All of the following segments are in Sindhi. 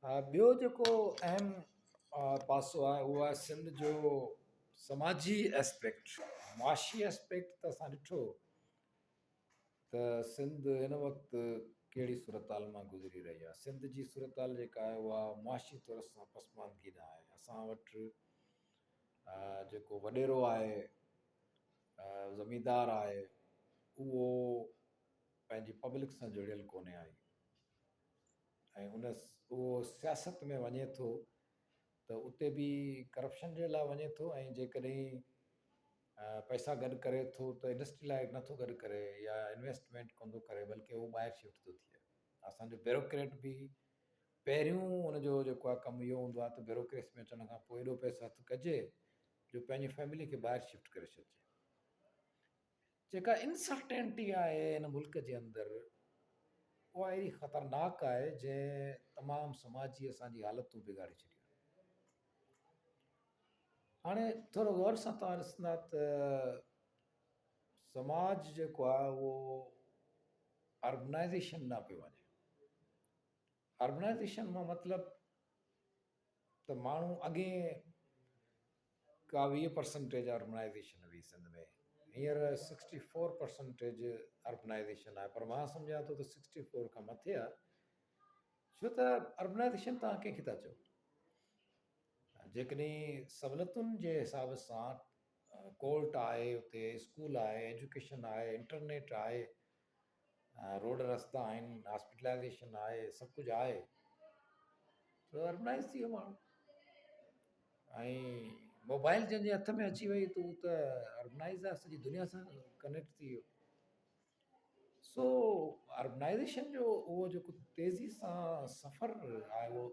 ٻيو جيڪو اهم پاسو آهي اهو آهي سنڌ جو سماجي اسپيڪٽ معاشي اسپيڪٽ ته اسان ڏٺو ته سنڌ هن وقت ڪهڙي صورتحال مان گذري رهي آهي سنڌ جي صورتحال جيڪا آهي اها معاشي طور سان پسماندگي نه آهي اسان وٽ جيڪو وڏيرو آهي زميندار آهي اهو پنهنجي پبلڪ سان جڙيل ڪونهي آهي ۽ ان اهو سياست ۾ وڃي ٿو ته اتي به ڪرپشن جي لاء وڃي ٿو ۽ جيڪڏهن پئسا گڏ ڪري ٿو ته انڊسٽري لاء نٿو گڏ ڪري يا انويسٽمينٽ ڪونه ٿو ڪري بلڪه اهو ٻاهر شفٽ ٿو ٿئي اسانجو بيروڪريٽ به پهريون ان جو جيڪو آهي ڪم اهو هوندو آهي ته بيروڪريسي ۾ اچڻ کان پوء ايڏو پئسو هٿ ڪجي جو پنهنجي فيملي کي ٻاهر شفٽ ڪري ڇڏجي جيڪا انسرٽينٽي آهي هن ملڪ جي اندر اها اهڙي خطرناڪ آهي جنهن تمام سماجي اسان جي حالتون بگاڙي ڇڏيون هاڻي ٿورو غور سان توهان ڏسندا ته سماج جيڪو آهي اهو اربنائزيشن نه پيو وڃي اربنائزيشن مان مطلب ته ماڻهو اڳئين ڪا 20 پرسنٽيج اربنائيزيشن هئي سنڌ ۾ هينئر 64 پرسنٽيج اربنائيزيشن آهي پر مان سمجهان ٿو ته 64 کان مٿي آهي ڇو ته اربنائيزيشن توهان ڪنهن کي ٿا چئو جيڪڏهن سهولتن جي حساب سان ڪورٽ آهي اتي اسڪول آهي ايجوڪيشن آهي انٽرنيٽ آهي روڊ رستا آهن هاسپيٽلائيزيشن آهي سڀ ڪجهه آهي ته اربنائيز ٿي ويو ماڻهو ۽ موبائل جنهن جي هٿ ۾ اچي وئي ته هو ته اربنائيز آهي سڄي دنيا سان ڪنيڪٽ ٿي ويو سو اربنائيزيشن جو اهو جيڪو تيزي سان سفر آهي اهو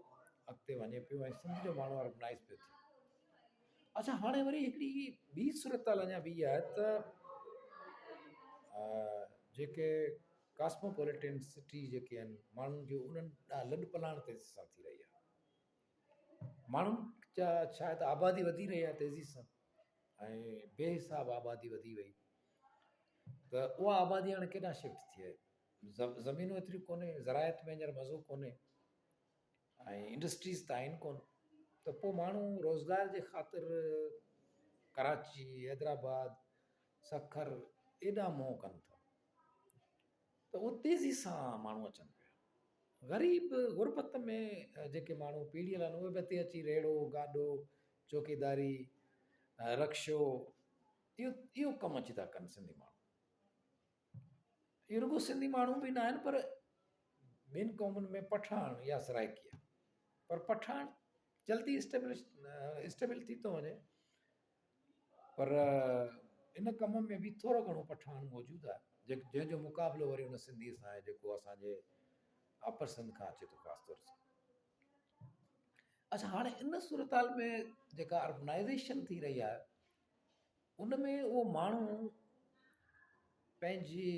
اڳتي وڃي پيو ۽ سنڌ جو ماڻهو اربنائيز پيو ٿئي اڇا هاڻي وري هڪڙي ٻي صورتحال اڃا به اها آهي ته جيڪي ڪاسموپوليٽن سٽي جيڪي آهن ماڻهن جو انهن ڏانهن لڏ پلاڻ تيزي سان ٿي رهي آهي ماڻهن جا ڇا آهي ته آبادي وڌي رهي آهي تيزي سان ۽ بي حساب آبادي وڌي وئي ته اها آبادي هاڻي ڪيڏانهن شفٽ ٿئي زمينون ايتريون ڪونهي زراعت ۾ هينئر مزو ڪونهي ۽ انڊسٽريز ته آهن ڪونه ته پوء ماڻهو روزگار جي خاطر ڪراچي، حيدرآباد، سکر ايڏانهن منهن ڪن ٿا ته اهو تيزي سان ماڻهو اچن پيا. غريب غربت ۾ جيڪي ماڻهو پيڙهيل آهن اهي به هتي اچي ريڙهو، گاڏو، چوڪيداري، رڪشو اهو اهو ڪم اچي ٿا ڪن سنڌي ماڻهو. اهو رڳو سنڌي ماڻهو به نه آهن پر ٻين قومن ۾ پٺاڻ يا سرائڪي آهي پر پٺاڻ جلدي اسٽيبلش اسٽيبل ٿي ٿو وڃي پر ان ڪم ۾ به ٿورو گهڻو پٺاڻ موجود آهي جنهن جو مقابلو وري ان سنڌي سان آهي جيڪو اسانجي اپر سنڌ کان اچي ٿو خاص طور سان اچھا هاڻي ان صورتحال ۾ جيڪا اربنائزيشن ٿي رهي آهي ان ۾ اهو ماڻهو پنهنجي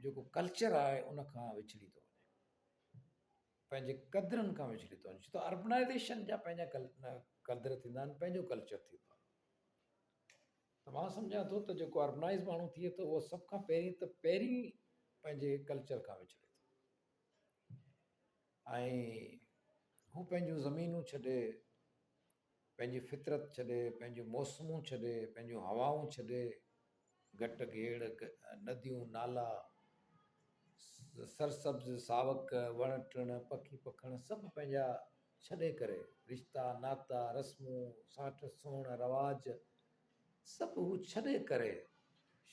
جيڪو ڪلچر آهي ان کان وڇڙي ٿو وڃي پنهنجي قدرن کان وڇڙي ٿو وڃي ڇو ته اربنائزيشن جا پنهنجا قدر ٿيندا آهن پنهنجو ڪلچر ٿيندو آهي ته مان سمجهان ٿو ته جيڪو اربنائز ماڻهو ٿئي ٿو اهو سڀ کان پهرين ته پهرين پنهنجي ڪلچر کان وڇڙي ٿو ۽ هو پنهنجون زمينون ڇڏي پنهنجي فطرت ڇڏي، پنهنجون موسمون ڇڏي، پنهنجون هوائون ڇڏي، گهٽ گهيڙ، نديون نالا، سرسبز ساوڪ، وڻ ٽڻ، پکي پکڻ سڀ پنهنجا ڇڏي ڪري، رشتا ناتا، رسمون، ساٺ سوڻ، رواج سڀ هو ڇڏي ڪري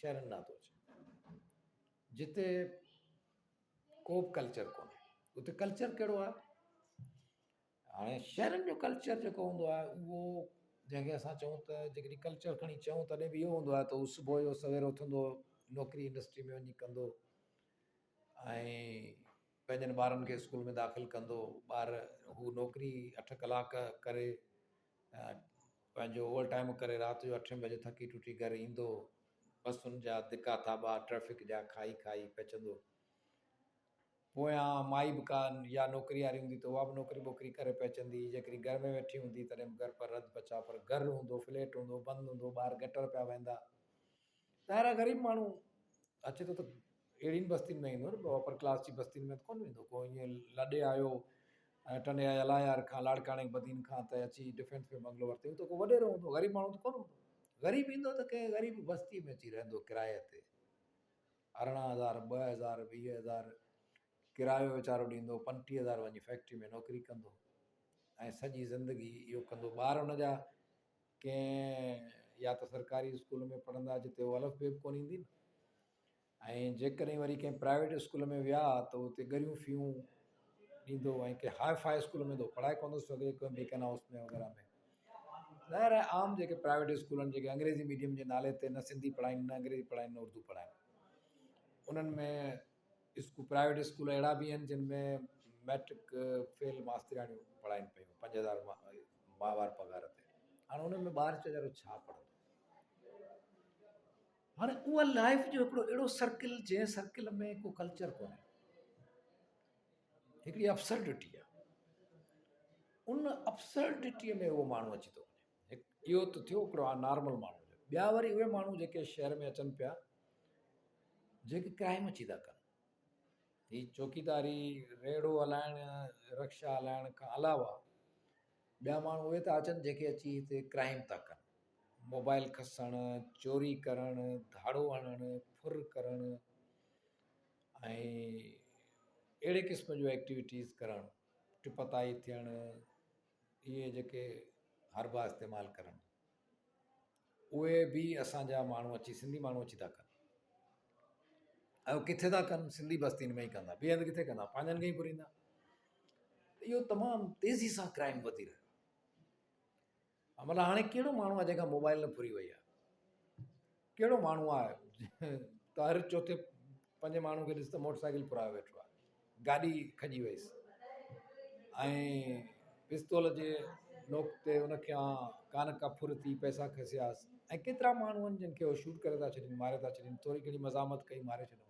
شهرن ڏانهن ٿو اچي. جتي ڪو به ڪلچر ڪونهي. اتي ڪلچر ڪهڙو آهي؟ هاڻي شهرن جو ڪلچر جيڪو هوندو آهي اهو جنهن کي اسان چئون ته جيڪڏهن ڪلچر کڻي چئون تڏهن به اهو هوندو آهي ته هو صبح جو سوير اٿندو نوڪري انڊسٽري ۾ وڃي ڪندو ۽ پنهنجن ٻارن کي اسڪول ۾ داخل ڪندو ٻار هو نوڪري اٺ ڪلاڪ ڪري پنهنجو اوور ٽائيم ڪري رات جو اٺين بجي ٿڪي ٽٽي گهر ايندو بسن جا ڌڪا ٿاٻا ٽريفڪ جا کائي کائي پهچندو پويان مائي به ڪا يا نوڪري واري هوندي ته اها به نوڪري ٻوڪري ڪري پهچندي، جيڪڏهن گهر ۾ ويٺي هوندي تڏهن به گهر پر رڌ پچاء پر گهر هوندو، فليٽ هوندو، بند هوندو، ٻاهر گٽر پيا وهندا. ظاهر آهي غريب ماڻهو اچي ٿو ته اهڙين بستين ۾ ايندو نه اپر ڪلاس جي بستين ۾ ته ڪونه ويندو، ڪو ائين لڏي آيو ٽنڊي الايار کان لاڙڪاڻي بدين کان ته اچي ڊفينس ۾ بنگلو ورتي هو ته ڪو وڏيرو هوندو غريب ماڻهو ته ڪونه هوندو. غريب ايندو ته ڪنهن غريب بستي ۾ اچي رهندو ڪرايي تي 18 هزار 2000 20,000 ڪرايو ويچارو ڏيندو 35,000 وڃي فيڪٽري ۾ نوڪري ڪندو ۽ سڄي زندگي اهو ڪندو ٻار ان جا ڪنهن يا ته سرڪاري اسڪول ۾ پڙهندا جتي هو الف بي به ڪونه ايندي ۽ جيڪڏهن وري ڪنهن پرائيويٽ اسڪول ۾ ويا ته اتي ڳريون فيون ڏيندو ۽ ڪنهن هاء فاء اسڪول ۾ ته پڙهائي ڪونه ٿو سگهي ڪنهن بيڪن هائوس ۾ وغيره ۾ ظاهر آهي عام جيڪي پرائيويٽ اسڪول آهن جيڪي انگريزي ميڊيم جي نالي تي نه سنڌي پڙهائين نه انگريزي پڙهائين نه اردو پڙهائين انهن ۾ اسڪول پرائيويٽ اسڪول اهڙا به آهن جن ۾ ميٽرڪ فيل ماسترياڻيون پڙهائين پيون 5000 ماهوار پگهار تي هاڻي ان ۾ ٻار ويچارو ڇا پڙهندو هاڻي اها لائف جو هڪڙو اهڙو سرڪل جنهن سرڪل ۾ ڪو ڪلچر ڪونهي هڪڙي ابسرڊٽي آهي ان ابسرڊٽيء ۾ اهو ماڻهو اچي ٿو وڃي اهو ته ٿيو هڪڙو نارمل ماڻهو ٻيا وري اهي ماڻهو جيڪي شهر ۾ اچن پيا جيڪي ڪرائيم اچي ٿا ڪن. هي چوڪيداري، ريڙهو هلائڻ، رڪشا هلائڻ کان علاوه ٻيا ماڻهو اهي ٿا اچن جيڪي اچي هتي ڪرائيم ٿا ڪن. موبائل کسڻ، چوري ڪرڻ، ڌاڙو هڻڻ، ڦر ڪرڻ ۽ اهڙي قسم جون ايڪٽيوٽيز ڪرڻ، ٽپتائي ٿيڻ، اهي جيڪي حربا استعمال ڪرڻ. اهي به اسان جا ماڻهو اچي سنڌي ماڻهو اچي ٿا ڪن ۽ ڪٿي ٿا ڪن سنڌي بستين ۾ ئي ڪندا ٻئي هنڌ ڪٿي ڪندا پنهنجن کي ئي ڦريندا اهو تمام تيزي سان ڪرائم وڌي رهيو آهي مطلب هاڻي ڪهڙو ماڻهو آهي جنهن کان موبائل نه ڦري وئي آهي ڪهڙو ماڻهو آهي ته هر چوٿين پنجين ماڻهو کي ڏس ته موٽر سائيڪل ڦرائي ويٺو آهي گاڏي کڄي ويس ۽ پستول جي نوڪ تي ان کان ڪا نه ڪا ڦر ٿي پئسا کسياس ۽ ڪيترا ماڻهو آهن جن کي هو شوٽ ڪري ٿا ڇڏين ماري ٿا ڇڏين ٿوري گهڻي مزاحمت ڪئي ماري ڇڏيو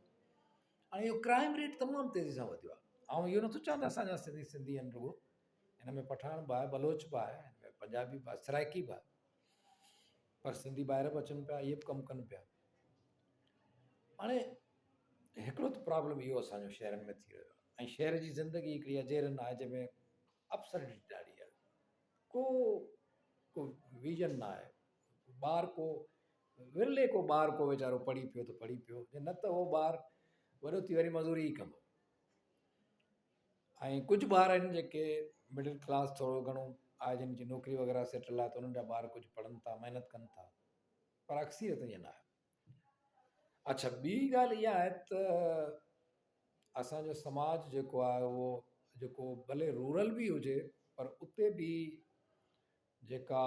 هاڻي اهو ڪرائم ريٽ تمام تيزي سان وڌيو آهي آئون اهو نٿو چوان ته اسان جا سنڌي سنڌي آهن رڳو هن ۾ پٺاڻ به آهي بلوچ به آهي هن ۾ پنجابي به آهي سرائڪي به آهي پر سنڌي ٻاهر به اچن پيا اهي به ڪم ڪن پيا هاڻي هڪڙو ته پرابلم اهو اسانجو شهرن ۾ ٿي رهيو آهي ۽ شهر جي زندگي هڪڙي اجيرن آهي جنهن ۾ ابسرڊٽي ڏاڍي آهي ڪو ڪو ويزن نه آهي ٻار ڪو ورلي ڪو ٻار ڪو ويچارو پڙهي پيو ته پڙهي پيو نه ته اهو ٻار وڏو ٿي وري مزوري ئي ڪندو ۽ ڪجهه ٻار آهن جيڪي مڊل ڪلاس ٿورو گهڻو آهي جن جي نوڪري وغيره سيٽل آهي ته انهن جا ٻار ڪجهه پڙهن ٿا محنت ڪن ٿا پر اڪثريت ائين نه آهي اڇا ٻي ڳالهه اها آهي ته اسانجو سماج جيڪو آهي اهو جيڪو ڀلي رورل به هجي پر اتي به جيڪا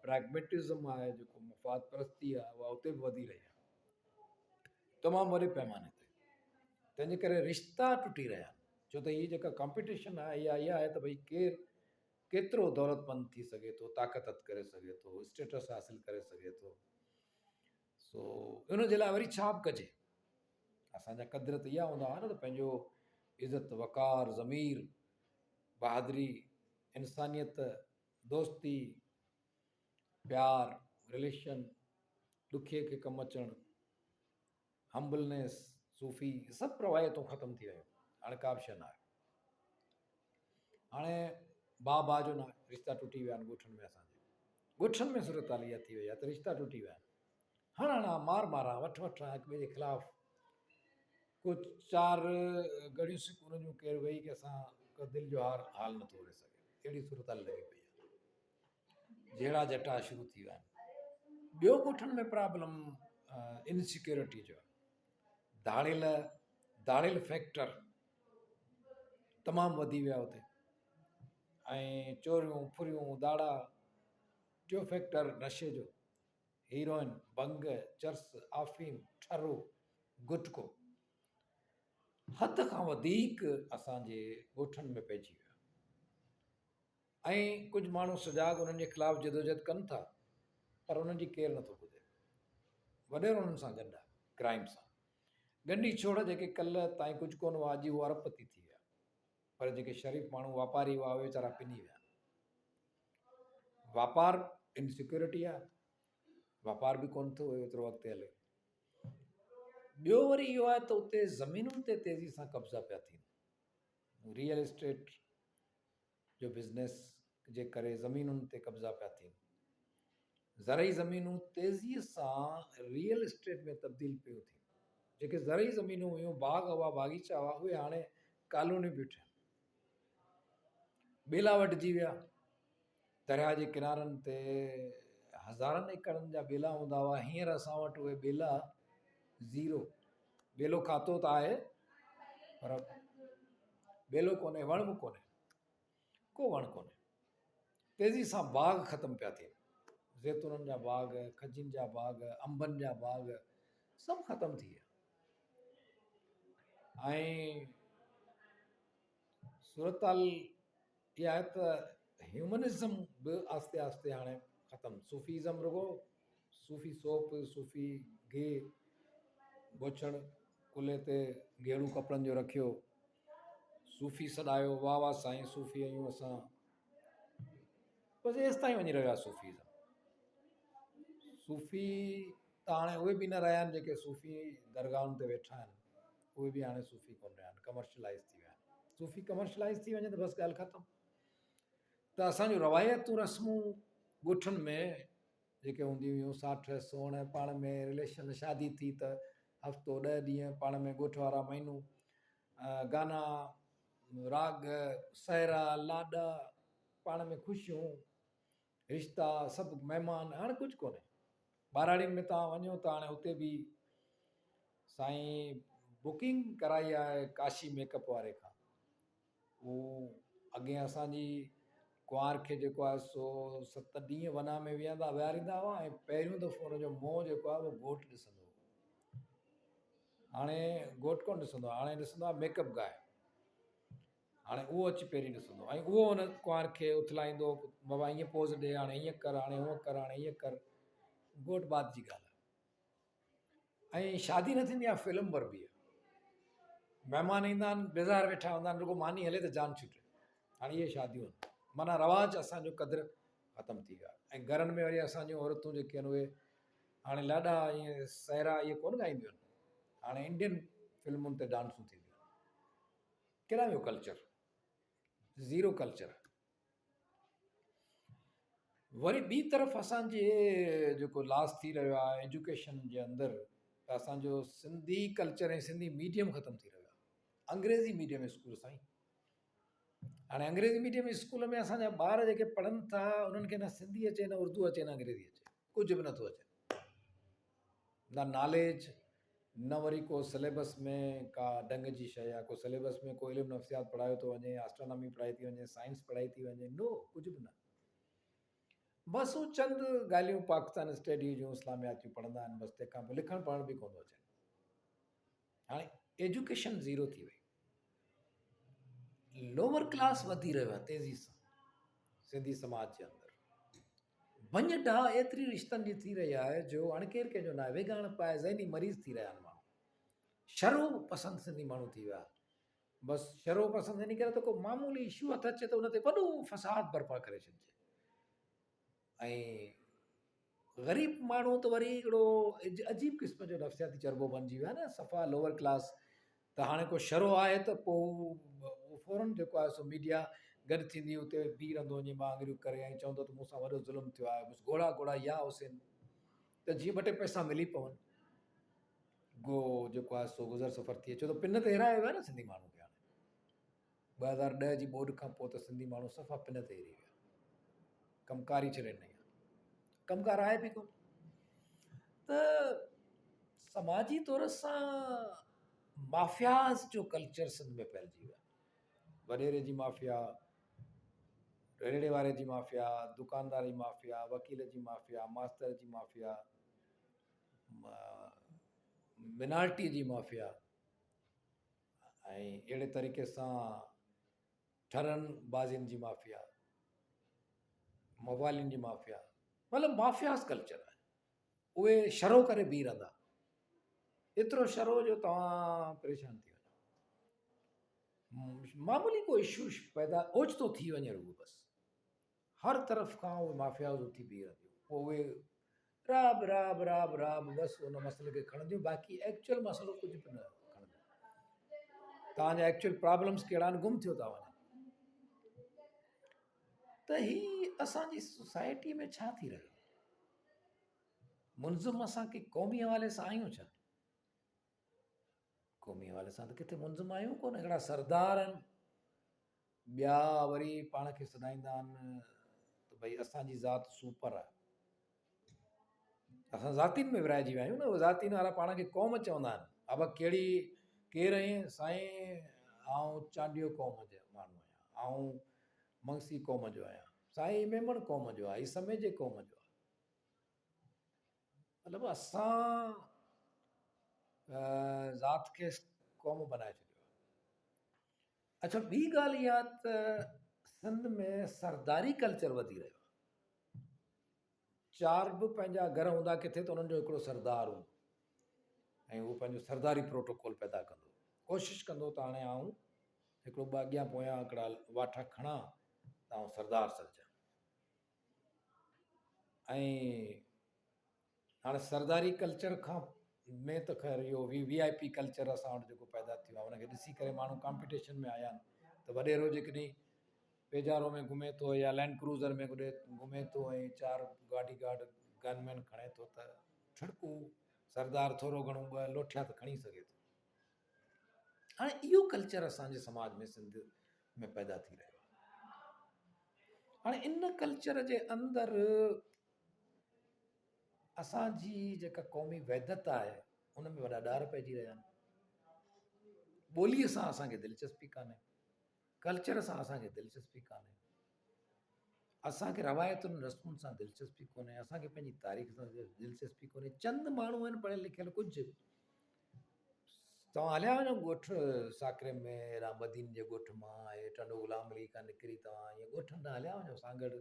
پريگميٽزم آهي جيڪو مفاد پرستي آهي اها اتي به وڌي رهي آهي تمام وڏي پيماني تي تنهنجي ڪري رشتا ٽٽي رهيا آهن ڇو ته هي جيڪا ڪمپيٽيشن آهي اها اها آهي ته ڀئي ڪير ڪيترو دولت مند ٿي سگهي ٿو طاقت هٿ ڪري سگهي ٿو اسٽيٽس حاصل ڪري سگهي ٿو سو ان جي لاء وري ڇا به ڪجي اسانجا قدر ته اها هوندا هئا نه ته پنهنجو عزت وقار ضمير بهادري انسانيت، دوستي، پيار، رليشن، ڏکي کي ڪم اچڻ، همبلنيس، صوفي سڀ روايتون ختم ٿي ويون هاڻي ڪا به شيء نه آهي هاڻي ڀاء ڀاء جو نه آهي رشتا ٽٽي ويا آهن ڳوٺن ۾ اسانجي ڳوٺن ۾ صورت حال اها ٿي وئي آهي ته رشتا ٽٽي ويا آهن هڻ هڻان مار ماران وٺ وٺان هڪ ٻئي جي خلاف ڪو چار گهڙيون سڪون جون ڪير ويهي ڪنهن سان ڪو دل جو حال حال نٿو اوري سگهي اهڙي صورت حال لڳي پئي آهي جهيڙا جهٽا شروع ٿي ويا آهن ٻيو ڳوٺن ۾ پرابلم انسيڪيورٽي جو ڌاڙيل ڌاڙيل فيڪٽر تمام وڌي ويا اتي ۽ چوريون ڦريون ڌاڙا ٽيون فيڪٽر نشي جو هيروئن، ڀنگ، چرس، آفيم، ٺرو، گٽڪو حد کان وڌيڪ اسان جي ڳوٺن ۾ پئجي ويو آهي ۽ ڪجهه ماڻهو سجاڳ انهن جي خلاف جدوجهد ڪن ٿا پر انهن جي ڪير نٿو ٻڌي وڏيرو انهن سان گڏ آهي ڪرائم سان ڳنڍي ڇوڙ جيڪي ڪلهه تائين ڪجهه ڪونه هئا اڄ هو ارب پتي ٿي ويا پر جيڪي شريف ماڻهو واپاري هئا اهي ويچارا پني ويا واپار انسيڪيورٽي آ واپار به ڪونه ٿو ايترو اڳتي هلي ٻيو وري اهو آهي ته اتي زمينن تي تيزي سان قبضا پيا ٿين ريئل اسٽيٽ جو بزنس جي ڪري زمينن تي قبضا پيا ٿين. زرعي زمينون تيزيء سان ريئل اسٽيٽ ۾ تبديل پيون ٿين. جيڪي زرعي زمينون هيون، باغ هئا، باغيچا هئا، اهي هاڻي ڪالونيون پيون ٺهن. ٻيلا وڍجي ويا. درياهه جي ڪنارن تي هزارن ايڪڙن جا ٻيلا هوندا هئا، هينئر اسان وٽ اهي ٻيلا زيرو. ٻيلو کاتو ته آهي پر ٻيلو ڪونهي، وڻ به ڪونهي، ڪو وڻ ڪونهي. تيزي سان باغ ختم پيا ٿين، زيتونن جا باغ، کجين جا باغ، انبن جا باغ سڀ ختم ٿي ويا ۽ صورتحال اها آهي ته هيومنزم به آهستي آهستي هاڻي ختم، صوفيزم رڳو صوفي سوپ، صوفي گيهه، بوڇڻ ڪلهي تي گيڙو ڪپڙن جو رکيو، صوفي سڏايو، واهه واهه سائين صوفي آهيون اسان، بس ايستائين وڃي رهيو آهي صوفيزم. صوفي ته هاڻي اهي به نه رهيا آهن جيڪي صوفي درگاهن تي ويٺا آهن، اهي به هاڻي صوفي ڪونه رهيا آهن، ڪمرشلائز ٿي ويا آهن. صوفي ڪمرشلائز ٿي وڃي ته بس ڳالهه ختم. ته اسان جون روايتون رسمون ڳوٺن ۾ جيڪي هونديون هيون ساٺ سوڻ پاڻ ۾ رليشن شادي ٿي ته هفتو ڏهه ڏينهن پاڻ ۾ ڳوٺ وارا مهينو گانا راڳ سهرا لاڏا پاڻ ۾ خوشيون رشتا سڀ مهمان هاڻي ڪجهه ڪونهي ٻهراڙين ۾ توهان وڃو ته هاڻي اتي به سائين بڪنگ ڪرائي آهي ڪاشي ميڪ اپ واري کان هو اڳي اسان جي ڪنوار کي جيڪو آهي سو ست ڏينهن ونا ۾ ويهندا ويهاريندا هئا ۽ پهريون دفعو ان جو منهن جيڪو آهي اهو گهوٽ ڏسندو هو هاڻي گهوٽ ڪونه ڏسندو آهي هاڻي ڏسندو آهي ميڪ اپ گاء هاڻي اهو اچي پهرين ڏسندو ۽ اهو ان ڪنوار کي اٿلائيندو بابا ائين پوز ڏي هاڻي ائين ڪر هاڻي هونء ڪر هاڻي ائين ڪر گهوٽ بعد جي ڳالهه آهي ۽ شادي نه ٿيندي آهي فلم وربي آهي مهمان ايندا آهن بيزار ويٺا هوندا آهن رڳو ماني هلي ته جان ڇٽي هاڻي اهي شاديون آهن معنيٰ رواج اسانجو قدر ختم ٿي ويو آهي ۽ گهرن ۾ وري اسانجون عورتون جيڪي آهن اهي هاڻي لاڏا ۽ سهرا اهي ڪونه ڳائينديون آهن هاڻي انڊين فلمن تي ڊانسون ٿينديون آهن ڪيڏانهن ويو ڪلچر؟ Zero culture. وري ٻي طرف اسان جي جيڪو لاس ٿي رهيو آهي ايجوڪيشن جي اندر ته اسان جو سنڌي ڪلچر ۽ سنڌي ميڊيم ختم ٿي رهيو آهي انگريزي ميڊيم اسڪول سائين هاڻي انگريزي ميڊيم اسڪول ۾ اسان جا ٻار جيڪي پڙهن ٿا انهن کي نه سنڌي اچي نه اردو اچي نه انگريزي اچي ڪجهه به نٿو اچي نه ناليج نه وري ڪو سليبس ۾ ڪا ڍنگ جي شيء آ ڪو سليبس ۾ ڪو علم نفسيات پڙهايو ٿو وڃي آسٽرانامي پڙهائي ٿي وڃي سائنس پڙهائي ٿي وڃي نو ڪجهه به نه بس هو چند ڳالهيون پاڪستان اسٽڊي جون اسلاميات جون پڙهندا آهن بس تنهن کان پوء لکڻ پڙهڻ به ڪونه ٿو اچن هاڻي ايجوڪيشن زيرو ٿي وئي لوور ڪلاس وڌي رهيو آهي تيزي سان سنڌي سماج جي اندر ڀڃ ڊاهه ايتري رشتن جي ٿي رهي آهي جو هاڻي ڪير ڪنهن جو ناهي ويڳاڻپ آهي ذهني مريض ٿي رهيا آهن ماڻهو شرو پسند سنڌي ماڻهو ٿي ويا بس شرو پسند ان ڪري ته ڪو معمولي اشو هٿ اچي ته ان تي وڏو فساد برپا ڪري ڇڏجي ۽ غريب ماڻهو ته وري هڪڙو عجيب قسم جو نفسياتي چربو بنجي ويو آهي نه صفا لوور ڪلاس ته هاڻي ڪو شرو آهي ته پوء هو فورن جيڪو آهي سو ميڊيا گڏ ٿيندي اتي بيهي رهندو وڃي مان آڱريون ڪري ۽ چوندو ته مون سان وڏو ظلم ٿيو آهي بس گهوڙا گهوڙا يا حسين ته جيئن ٻه ٽي پئسا ملي پون گو جيڪو آهي سو گذر سفر ٿئي ڇو ته پن تي هيرايو ويو آهي نه سنڌي ماڻهو کي هاڻي 2010 جي ٻوڏ کان پوء ته سنڌي ماڻهو صفا پن تي هري ويا. ڪم ڪار ئي ڇڏي ڏنائين. ڪم ڪار آهي به ڪونه. ته سماجي طور سان مافياز جو ڪلچر سنڌ ۾ ڦهلجي ويو آهي. وڏيري جي مافيا، ريڙهي واري جي مافيا، دڪاندار جي مافيا، وڪيل جي مافيا، ماستر جي مافيا، مينارٽي جي مافيا. ۽ اهڙي طريقي سان ٺرن بازين جي مافيا، موالين جي مافيا مطلب مافياز ڪلچر آهي اهي شرو ڪري بيهي رهندا ايترو شرو جو توهان پريشان ٿي وڃو معمولي ڪو اشو پيدا اوچتو ٿي وڃي رڳو بس هر طرف کان اهي مافياز اٿي بيهي رهنديون پوء اهي راب راب راب راب بس ان مسئلي کي کڻنديون باقي ايڪچوئل مسئلو ڪجهه به نه کڻنديون توهان جا ايڪچوئل پرابلمس ڪهڙا آهن گم ٿيو ٿا وڃن. ته هي اسان جي سوسائٽي ۾ ڇا ٿي رهيو آهي؟ منظم اسان ڪي قومي حوالي سان آهيون ڇا؟ قومي حوالي سان ته ڪٿي منظم آهيون ڪونه. هڪڙا سردار آهن، ٻيا وري پاڻ کي سڏائيندا آهن ته ڀئي اسان جي ذات سپر آهي. اسان ذاتين ۾ ورهائجي ويا آهيون نه، ذاتين وارا پاڻ کي قوم چوندا آهن. ابا ڪهڙي ڪير آهين؟ سائين آئون چانڊيو قوم جو ماڻهو آهيان، آئون منگسي قوم جو آهيان، سائين هي ميمڻ قوم جو آهي، هي سميجي قوم جو آهي. مطلب اسان ذات کي قوم بنائي ڇڏيو آهي. اڇا ٻي ڳالهه اها ته سنڌ ۾ سرداري ڪلچر وڌي رهيو آهي. چار به پنهنجا گهر هوندا ڪٿي ته انهن جو هڪڙو سردار هوندو ۽ هو پنهنجو سرداري پروٽوڪول پيدا ڪندو، ڪوشش ڪندو ته هاڻي آئون هڪڙو ٻه اڳيان پويان هڪڙا واٺا کڻان ته آئون سردار سڏجان. ۽ هاڻي سرداري ڪلچر کان ۾ ته خير اهو وي وي آء پي ڪلچر اسان وٽ جيڪو پيدا ٿيو آهي ان کي ڏسي ڪري ماڻهو ڪامپيٽيشن ۾ آيا آهن ته وڏيرو جيڪڏهن پيجارو ۾ گهمي ٿو يا لينڊ ڪروزر ۾ گڏي گهمي ٿو ۽ چار باڊي گارڊ گن مين کڻي ٿو ته ٺڙڪو سردار ٿورو گهڻو ٻه لوٺيا ته کڻي سگهي ٿو. هاڻي اهو ڪلچر اسان جي سماج ۾ سنڌ ۾ پيدا ٿي رهيو آهي. هاڻي ان ڪلچر جي اندر اسان جي جيڪا قومي وحدت آهي ان ۾ وڏا ڏار پئجي رهيا آهن. ٻوليء سان اسان کي دلچسپي ڪانهي، ڪلچر سان اسان کي دلچسپي ڪانهي، اسان کي روايتن رسمن سان دلچسپي ڪونهي، اسان کي پنهنجي تاريخ سان دلچسپي ڪونهي. چند ماڻهو آهن پڙهيل لکيل ڪجهه توهان هليا وڃو ڳوٺ ساڪري ۾ هيڏانهن بدين جي ڳوٺ مان هي ٽنڊو غلام علي کان نڪري توهان ائين ڳوٺن ڏانهن هليا وڃو سانگهڙ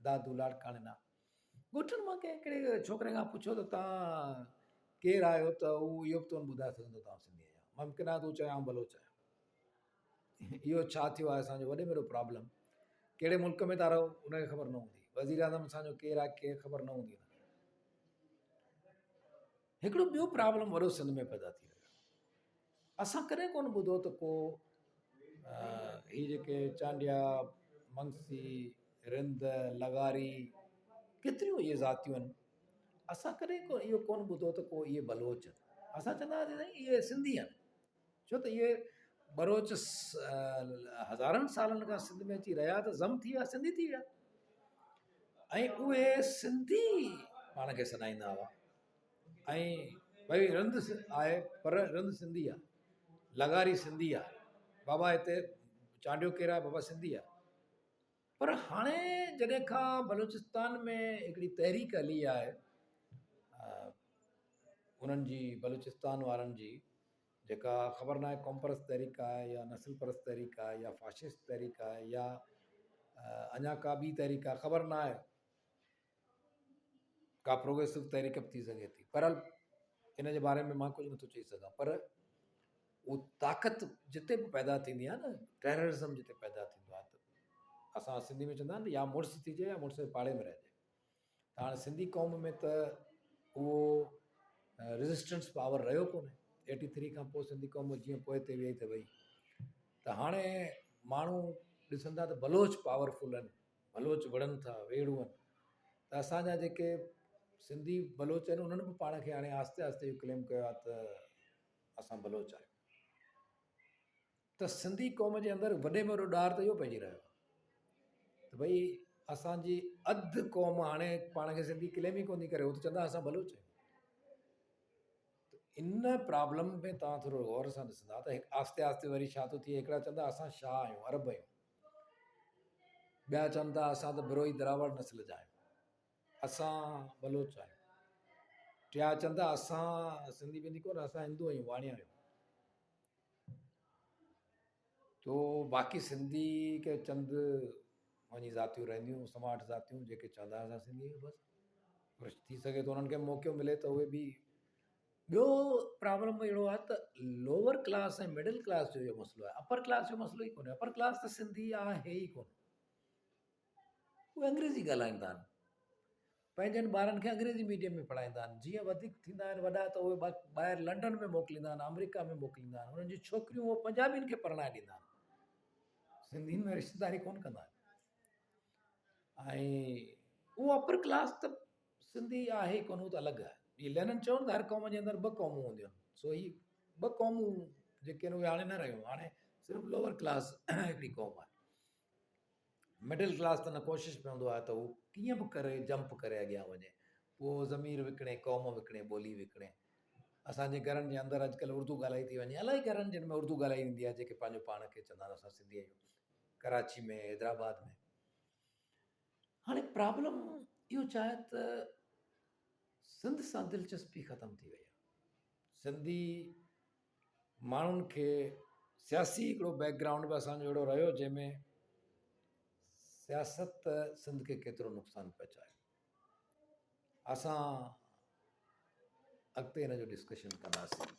دادو لاڙڪاڻي ڏانهن ڳوٺن مان ڪنهن هڪڙي ڇوڪري کان پڇو ته توهان ڪير آهيو ته هو اهو به ڪونه ٻڌائي سگهندو ته آئون سنڌي آهيان ممڪن آهي ته هو چوي آئون بلوچ آهيان اهو ڇا ٿيو آهي اسانجو وڏي ۾ وڏو پرابلم ڪهڙي ملڪ ۾ ٿا رهو ان کي خبر نه هوندي وزير اعظم اسانجو ڪير آهي ڪير خبر نه هوندي هڪڙو ٻيو پرابلم وڏو سنڌ ۾ پيدا ٿي رهيو آهي. اسان ڪڏهن ڪونه ٻڌو ته ڪو هي جيڪي چانڊيا، منگسي، رند، لغاري ڪيتريون اهي ذاتيون آهن اسان ڪڏهن ڪو اهو ڪونه ٻڌو ته ڪو اهي بلوچ آهن. اسان چوندا هئاسين سائين اهي سنڌي آهن ڇو ته اهي ٻروچ هزارن سالن کان سنڌ ۾ اچي رهيا ته ضم ٿي ويا سنڌي ٿي ويا ۽ اهي سنڌي پاڻ کي سڏائيندا هئا. ۽ ڀئي رند آهي پر رند سنڌي آهي لغاري سنڌي آهي بابا هتي چانڊيو ڪير آهي بابا سنڌي آهي پر هاڻي جڏهن کان بلوچستان ۾ هڪڙي تحريڪ هلي آهي انهن جي بلوچستان وارن جي جيڪا خبر ناهي قوم پرست تحريڪ آهي يا نسل پرست تحريڪ آهي يا فاشسٽ تحريڪ آهي يا اڃا ڪا ٻي تحريڪ آهي خبر ناهي ڪا پروگريسو تحريڪ به ٿي سگهي ٿي بهرحال ان جي باري ۾ مان ڪجهه نٿو چئي سگهان پر اهو طاقت جتي به پيدا ٿيندي آهي نه ٽيررزم جتي پيدا ٿيندو آهي ته اسان سنڌي ۾ چوندا آهن يا مڙس ٿيجي يا مڙس جي پاڙي ۾ رهجي ته هاڻي سنڌي قوم ۾ ته اهو ريزسٽنس پاور رهيو ڪونهي ايٽي ٿري کان پوء سنڌي قوم جيئن پوء تي ويئي ته وئي ته هاڻي ماڻهو ڏسن ٿا ته بلوچ پاورفل آهن بلوچ وڙهن ٿا، ويڙهون آهن ته اسان جا جيڪي سنڌي بلوچ آهن انهن به پاڻ کي هاڻي آهستي آهستي اهو ڪليم ڪيو آهي ته اسان بلوچ آهيون ته سنڌي قوم جي اندر وڏي ۾ وڏو ڏار ته اهو پئجي رهيو آهي ته ڀئي اسانجي اڌ قوم هاڻي پاڻ کي سنڌي ڪليم ئي ڪونه ٿي ڪري هو ته چوندا اسان بلوچ آهيون ان پرابلم ۾ توهان ٿورو غور سان ڏسندا ته آهستي آهستي وري ڇا ٿو ٿئي هڪڙا چوندا اسان شاهه آهيون عرب آهيون ٻيا چون ٿا اسان ته بروهي دراوڙ نسل جا آهيون اسان بلوچ آهيون ٽيا چون ٿا اسان سنڌي بندي ڪونه اسان هندو آهيون واڻيا آهيون تو باقي سنڌي ڪي چند وڃي ذاتيون رهنديون سماٽ ذاتيون جيڪي چوندا اسان سنڌي آهيون بس پر ٿي سگهي ٿو انهن کي موقعو ملي ته اهي به ٻيو پرابلم اهڙو آهي ته لوور ڪلاس ۽ مڊل ڪلاس جو اهو مسئلو آهي اپر ڪلاس جو مسئلو ئي ڪونهي اپر ڪلاس ته سنڌي آهي ئي ڪونه اهي انگريزي ڳالهائيندا آهن پنهنجن ٻارن کي انگريزي ميڊيم ۾ پڙهائيندا آهن جيئن وڌيڪ ٿيندا آهن وڏا ته اهي ٻاهر لنڊن ۾ موڪليندا آهن آمريڪا ۾ موڪليندا آهن انهن جون ڇوڪريون اهي پنجابين کي پرڻائي ڏيندا آهن سنڌين ۾ رشتيداري ڪونه ڪندا آهن. ۽ اهو اپر ڪلاس ته سنڌي آهي ڪونه هو ته الڳ آهي. جيئن لينن چيو نه ته هر قوم جي اندر ٻه قومون هونديون آهن سو هي ٻه قومون جيڪي آهن اهي هاڻي نه رهيون هاڻي صرف لوئر ڪلاس هڪڙي قوم آهي. مڊل ڪلاس ته ان ڪوشش ۾ هوندو آهي ته هو ڪيئن به ڪري جمپ ڪري اڳيان وڃي پوء ضمير وڪڻي قوم وڪڻي ٻولي وڪڻي اسان جي گهرن جي اندر اڄڪلهه اردو ڳالهائي ٿي وڃي الائي گهرن جن ۾ اردو ڳالهائي ويندي آهي جيڪي پنهنجو پاڻ کي چوندا آهن اسان سنڌي آهيون ڪراچي ۾ حيدرآباد ۾ هاڻي پرابلم اهو ڇا آهي ته سنڌ سان دلچسپي ختم ٿي وئي آهي سنڌي ماڻهن کي سياسي هڪڙو بيڪ گرائونڊ به اسانجو اهڙو رهيو جنهن ۾ سياست سنڌ کي ڪيترو نقصان پهچايو اسان اڳتي هن جو ڊسڪشن ڪنداسين.